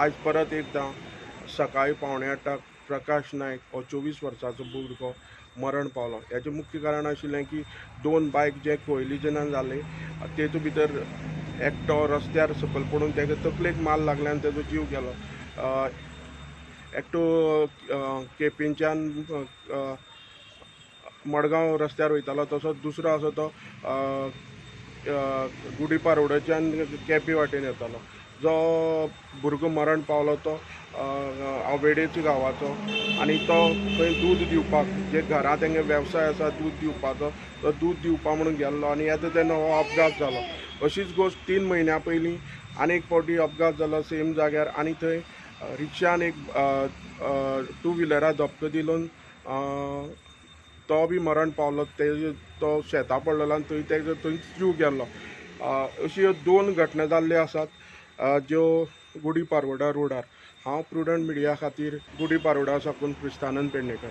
आयज परत एकदां सकाळीं 7:45 प्रकाश नायक हो 24 वर्सांचो भुरगो मरण पावलो. हेचें मुख्य कारण आशिल्लें की 2 बायक जे कोयलिजनान जाले तेतूंत भितर एकटो रस्त्यार सकयल पडून तेका तकलेक माल लागले आनी तेजो जीव गेलो. एकटो केपेंच्यान मडगांव रस्त्यार वयतालो, तसोच दुसरो आसा तो गुडीपारोडाच्यान केपे वाटेन येतालो. जो भुरगो मरण पावलो तो आवेडेच्या गांवाचो आनी तो थंय दूद दिवपाक, जे घरा तेंगे वेवसाय आसा दूद दिवपाचो, तो दूद दिवपा म्हणून गेल्लो आनी येता तेन्ना हो अपघात जालो. अशीच गोश्ट 3 म्हयन्यां पयलीं आनी एक फावटी अपघात जालो सेम जाग्यार आनी थंय रिक्षान एक टू व्हिलरा धपको दिवन तो बी मरण पावलो. तेजे तो शेतां पडलेलो आनी थंय तेजो थंयच जीव गेल्लो. अश्यो ह्यो 2 घटना जाल्ल्यो आसात ज्यो गुडीपारोडा रोडार. हांव प्रुडंट मिडिया खातीर गुडीपारोडा साकून क्रिस्तानंद पेडणेकर.